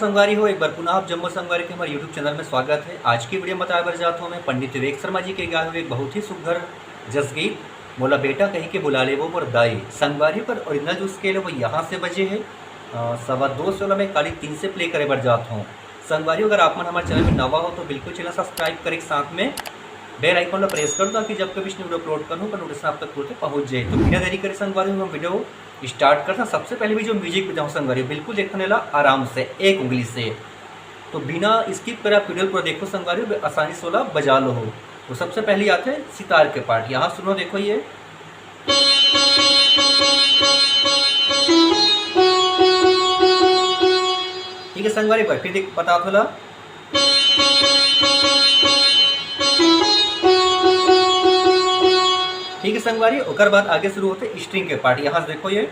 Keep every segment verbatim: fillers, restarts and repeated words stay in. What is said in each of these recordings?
संगवारी हो, एक बार पुनः आप जम्मो संगवारी के हमर YouTube चैनल में स्वागत है। आज की वीडियो में बताए बर जात हूँ मैं पंडित विवेक शर्मा जी के गाए हुए एक बहुत ही सुघर जस गीत मोला बेटा कही के बुला ले वो मोर दाई। संगवारी, ओकर ओरिजिनल जो स्केल है वो यहाँ से बजे है। अ, सवा दो से ओला मैं काली तीन से प्ले करे बर जात हूँ। संगवारी, अगर आप मन हमारे चैनल में नवा हो तो बिल्कुल चैनल सब्सक्राइब करे के साथ में बेल आइकन ला प्रेस कर दो, ताकि जब कभी वीडियो अपलोड करूँ तो नोटिफिकेशन आप तक तुरंत पहुँच जाए। तो बिना देरी करे संगवारी, हम वीडियो स्टार्ट करथन। सबसे पहले भी जो म्यूजिक बजाऊँ संगवारी, बिल्कुल देखथन एला आराम से एक उंगली से, तो बिना स्किप करे आप वीडियो पूरा देखो संगवारी, आसानी से ओला बजा लो हो। तो सबसे पहले आथे सितार के पार्ट, यहाँ सुनो, देखो ये। ठीक है संगवारी, एक बार फिर देख, बतात होला। ठीक है संगवारी, ओकर बाद आगे शुरू होथे स्ट्रिंग के पार्ट। यहाँ से देखो ये,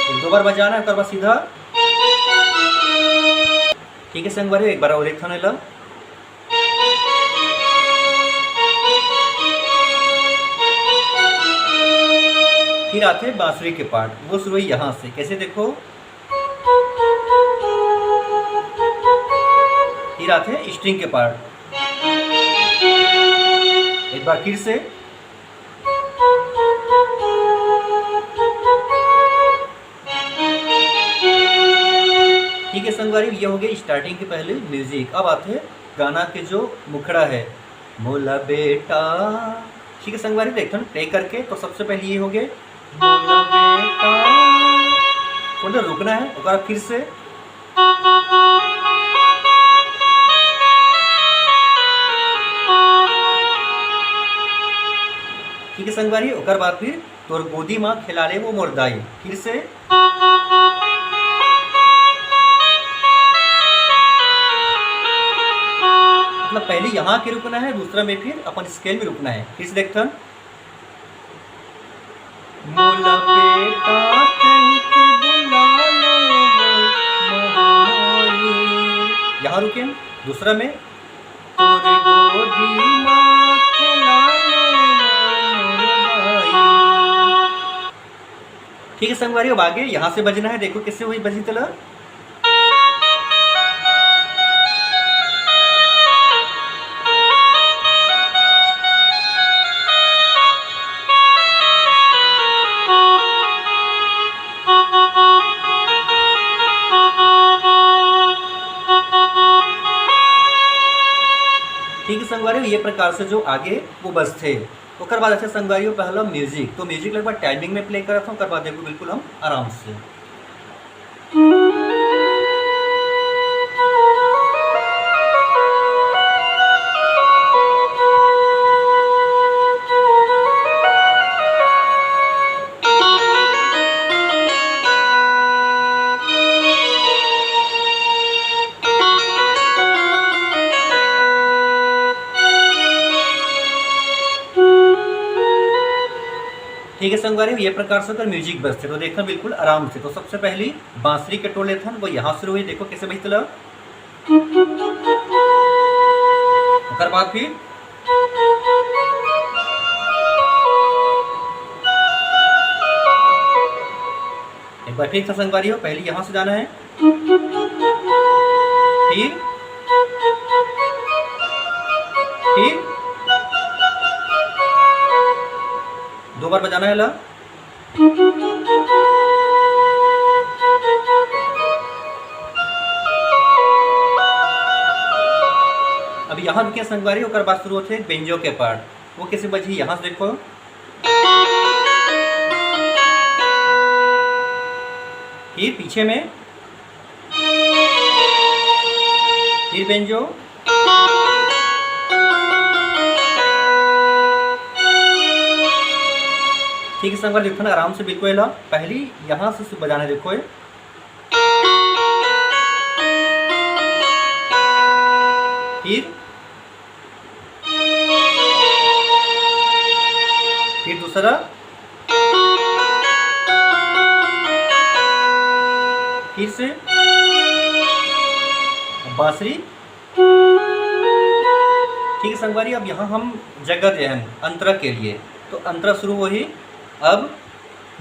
एक दो बार बजाना है, ओकर बाद सीधा। ठीक है संगवारी, एक बार और देखथन एला। फिर आथे बांसुरी के पार्ट, वो शुरू हुई यहाँ से। कैसे, देखो, फिर आथे स्ट्रिंग के पार्ट, एक बार फिर से। ठीक है संगवारी, ये हो गया स्टार्टिंग के पहले म्यूजिक। अब आथे गाना के जो मुखड़ा है, मोला बेटा। ठीक है संगवारी, देखथन प्ले करके, तो सबसे पहले ये हो गए, मोला बेटा। थोड़ा देर रुकना है, ओकर बाद फिर से। ठीक है संगवारी, ओकर बाद फिर तोर गोदी माँ खेला ले वो मोर दाई। फिर से। मतलब पहले यहाँ के रुकना है, दूसरा में फिर अपन स्केल में रुकना है। फिर से देखथन। मोला बेटा कहि के बुला ले वो मोर माई। यहाँ रुके, दूसरा में। तोरे गोदी माँ खेला ले वो मोर दाई। ठीक है संगवारी, अब आगे यहाँ से बजना है। देखो कैसे हुई बजी तला। ठीक है संगवारी, ये प्रकार से जो आगे वो बजथे। ओकर बाद अच्छा संगवारी, पहला म्यूजिक, तो म्यूजिक लगभग टाइमिंग में प्ले करत हूँ, ओकर बाद देखो बिल्कुल हम आराम से। ठीक है संगवारी, ये प्रकार से ओकर म्यूजिक बजथे, तो देखना बिल्कुल आराम से। तो सबसे पहली बांसुरी के टोन लेथन, वो यहाँ शुरू हुई, देखो कैसे बजथे ला। ओकर बाद फिर एक बार फिर से संगवारी हो, पहले यहाँ से जाना है, फिर, फिर दो बार बजाना है ला। अब यहाँ रुके संगवारी, ओकर बाद शुरू होथे बेंजो के पार्ट। वो कैसे बजही, यहाँ से देखो। फिर पीछे में, फिर बेंजो। ठीक है संगवारी, देखो ना, आराम से बिल्कुल एला पहली यहाँ से बजाना है, देखो ये। फिर, फिर दूसरा, फिर से बांसुरी। ठीक है संगवारी, अब यहाँ हम जगह दे हैं अंतरा के लिए, तो अंतरा शुरू होही। अब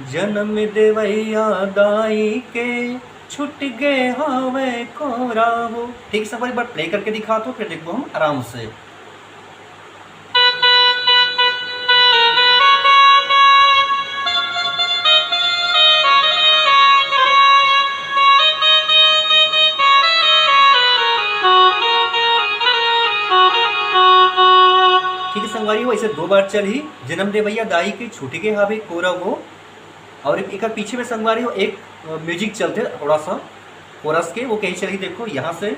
जन्म देवैया दाई के छूट गे हावय कोरा वो। ठीक है संगवारी, एक बार प्ले करके दिखा तो फिर देखबो हम आराम से। ठीक है संगवारी हो, ऐसे दो बार चलही। जन्म देवैया दाई के छूट गे हावय कोरा वो, और एक, एक पीछे में संगवारी हो एक म्यूजिक चलथे थोड़ा सा कोरस के, वो कहीं चलही देखो यहाँ से।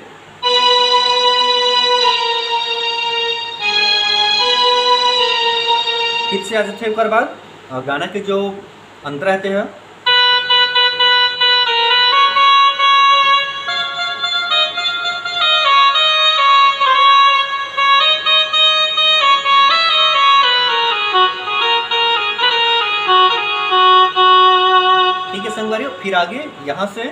फिर से आ जाते हैं एक बार बाद, अ, गाना के जो अंतरा हे तेहा। ठीक है संगवारी हो, फिर आगे यहाँ से।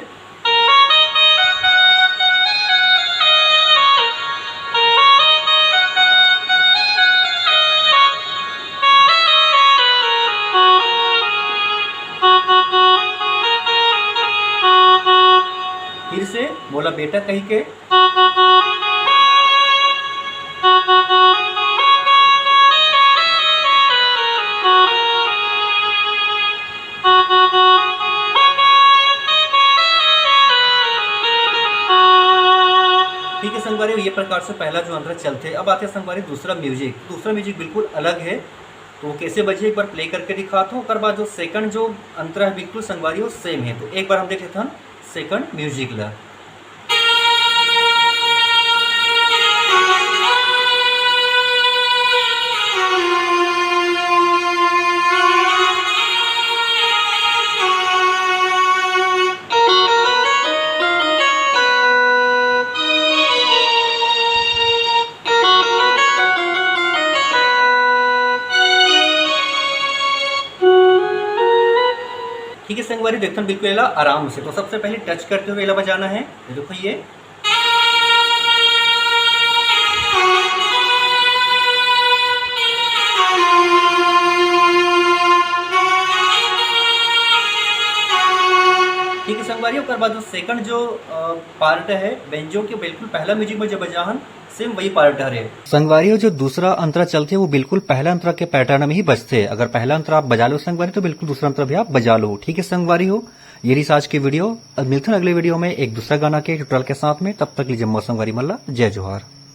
फिर से मोला बेटा कही के। ठीक है संगवारी, ये प्रकार से पहला जो अंतरा चलथे। अब आते हैं संगवारी दूसरा म्यूजिक। दूसरा म्यूजिक बिल्कुल अलग है, तो वो कैसे बजे एक बार प्ले करके दिखाता हूँ। ओकर बाद जो सेकंड जो अंतरा है बिल्कुल संगवारी वो सेम है। तो एक बार हम देख लेते हैं सेकंड म्यूजिक ला। ठीक है संगवारी, देखथन बिल्कुल एला आराम से। तो सबसे पहले टच करते हुए एला बजाना है। ये देखो ये। ठीक है संगवारी, ओकर बाद जो सेकंड जो पार्ट है बेंजो के, बिल्कुल पहला म्यूजिक में जब बजा हन, सेम वही पार्ट हरे। संगवारी हो, जो दूसरा अंतरा चलथे वो बिल्कुल पहला अंतरा के पैटर्न में ही बजथे। अगर पहला अंतरा आप बजा लो संगवारी, तो बिल्कुल दूसरा अंतरा भी आप बजा लो। ठीक है संगवारी हो, ये रही आज की वीडियो। अब मिलते हैं अगले वीडियो में एक दूसरा गाना के ट्यूटोरियल के साथ में। तब तक लीजिए मौसम संगवारी मल्ला, जय जोहार।